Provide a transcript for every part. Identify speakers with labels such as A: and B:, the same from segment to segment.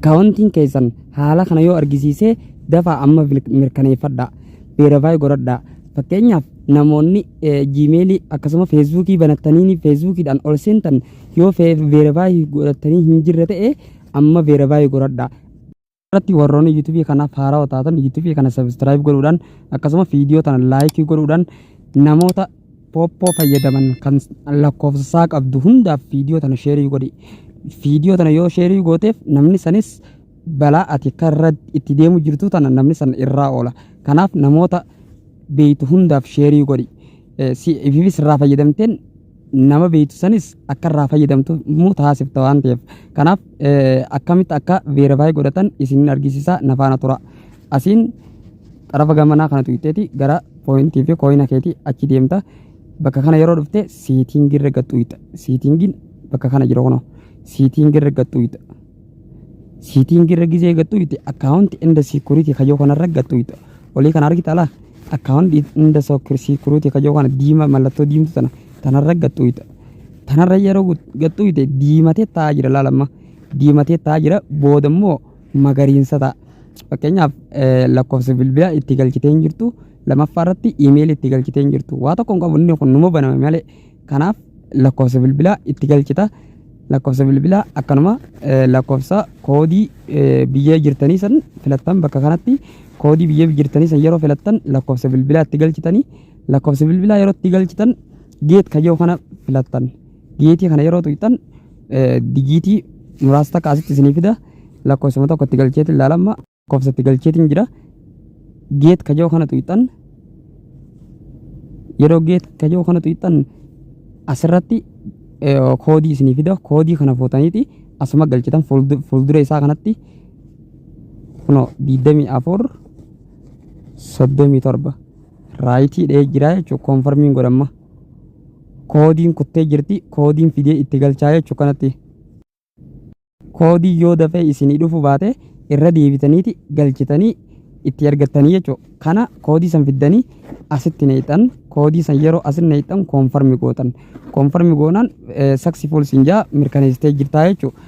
A: Akkaawuntiin keessan haala kana yoo argisiise dafaa amma mirkaneeffadhaa. Verify godhadhaa. Fakkeenyaaf namoonni Gmailii akkasuma Facebookii banattanii Facebookiidhaan ol seentan yoo verify godhattanii hin jirre ta'e amma verify godhadhaa. Irratti warroonni YouTube kanaaf haarawaa taatan YouTube kana subscribe godhuudhaan akkasuma viidiyoo tana like godhuudhaan namoota Poppo fayyadaman kan lakkoofsa isaa qabdu hundaaf viidiyoo tana sheerii godhi. Viidiyoo tana yoo sheerii gooteef namni sanis balaa ati akka irra itti deemu jirtu tana namni san irraa oola. Kanaaf namoota beeytu hundaaf sheerii godhi. Si ififis irraa fayyadamteen nama beeytu sanis akka irraa fayyadamtu immoo taasifta waan ta'eef. Kanaaf akkamitti akka verify godhatan isin argisiisa na faana tura. Asiin xarafa gamanaa kana tuqxeeti gara pooyintii fi kooyina keetii achi deemta. Bakka kana yeroo dhufte siitingii irra gad tuqxa. Siitingiin bakka kana jira kunoo. Siitingii irra gad tuqxa. Siitingii irra gizee gad tuqxe akkaawunti inda siikuriitii kayyoo kanarra gad tuqxa. Olii kana argita laa? Akkaawunti inda siikuriitii kayyoo kana diima mallattoo diimtuu tana tanarra gad tuqxa. Tanarra yeroo gad tuqxe diimatee taa'aa jira laala amma. Diimatee taa'aa jira booda immoo magariinsa ta'a. Fakkeenyaaf lakkoofsa bilbilaa itti galchitee hin jirtu lamaffaa irratti iimeelii itti galchitee hin jirtu. Waa tokko hin qabu inni kun numa baname malee. Kanaaf lakkoofsa bilbilaa itti galchita. Lakkoofsa bilbilaa akkanuma lakkoofsa koodii biyya jirtanii san filattan bakka kanatti koodii biyya jirtanii san yeroo filattan lakkoofsa bilbilaa itti galchitanii lakkoofsa bilbilaa yeroo itti galchitan geet kayyoo kana filattan. Geetii kana yeroo tuqxan dijiitii muraasa takka asitti isinii fida lakkoofsuma tokko itti galcheetiin ilaalamma lakkoofsa itti galcheetiin jira. Geet kajoo kana tuqxan yeroo geet kajoo kana tuqxan asirratti koodii isinii fida koodii kana fuutaniiti asuma galchitan fuuldura isaa kanatti kunoo 24 37 raayitii dha'ee jira jechuudha koonfarmiin godhamma. Koodiin kuttee jirti koodiin fidee itti galchaa jechuudha kanatti. Koodii yoo dafee isinii dhufu baate irra deebitaniiti galchitanii itti ergattanii jechuudha. Kana koodii san fiddanii asitti neeyxan koodii san yeroo asitti neeyxan koonfarmi gootan. Koonfarmi goonaan saksifuul siin jaa mirkaneessitee jirtaa jechuudha.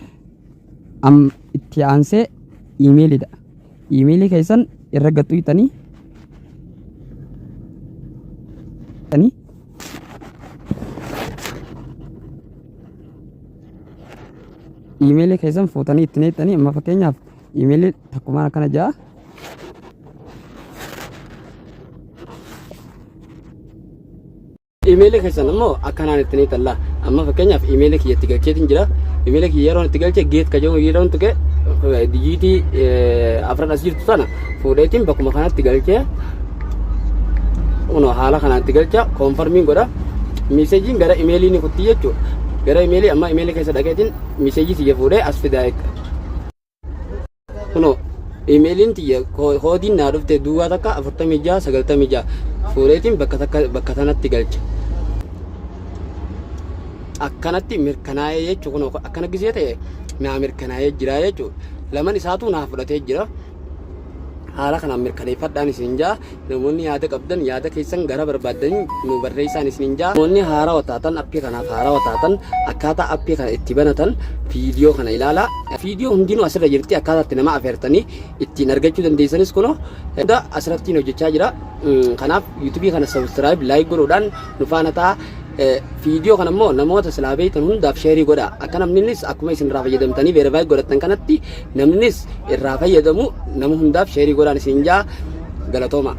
A: Am itti aansee iimeelidha. Iimeelii keessan irra gad tuqxanii iimeelii keessan fuutanii itti neexxanii amma fakkeenyaaf iimeelii takkumaan akkana ja'a. Iimeelii keessan immoo akkanaan itti neexxan laa. Amma fakkeenyaaf iimeelii kiyya itti galcheetiin jira. Iimeelii kiyya yeroon itti galche geet ka jedhu yeroon tuqe dijiitii afran as jirtu tana fuudheetiin bakkuma kanatti galchee kunoo haala kanaan itti galcha koonfarmiin godha. Miiseejiin gara imeelii ni kutti jechuudha. Gara imeelii amma imeelii keessa dhaqeetiin miiseejii tiyya fuudhee as fidaa jechuudha. Kunoo imeeliin tiyya koodiin naa dhufte duwwaa takka 46 96 fuudheetiin bakka takka bakka tanatti galcha. Akkanatti mirkanaa'ee jechuun kunoo akkana gisee ta'e naa mirkanaa'ee jira jechuudha. Laman isaatu naa fudhatee jira. Haala kanaan mirkaneeffadhaan isin jaa. Namoonni yaada qabdan yaada keessan gara barbaaddaniin nu barreessaan isiniin jaa. Namoonni haarawa taatan appii kanaaf haarawa taatan akkaataa appii kana itti banatan viidiyoo kana ilaalaa. Viidiyoo hundinuu asirra jirti akkaataa itti nama afeertanii ittiin argachuu dandeessanis kunoo hunda asirrattiin hojjechaa jira. Kanaaf yuutuubii kana subscribe like godhuudhaan nu faana ta'a. Viidiyoo kana immoo namoota silaa beektan hundaaf sheerii godhaa. Akka namninis akkuma isin irraa fayyadamtanii verify godhattan kanatti namnis irraa fayyadamu nama hundaaf sheerii godhaan isin jaa. Galatooma.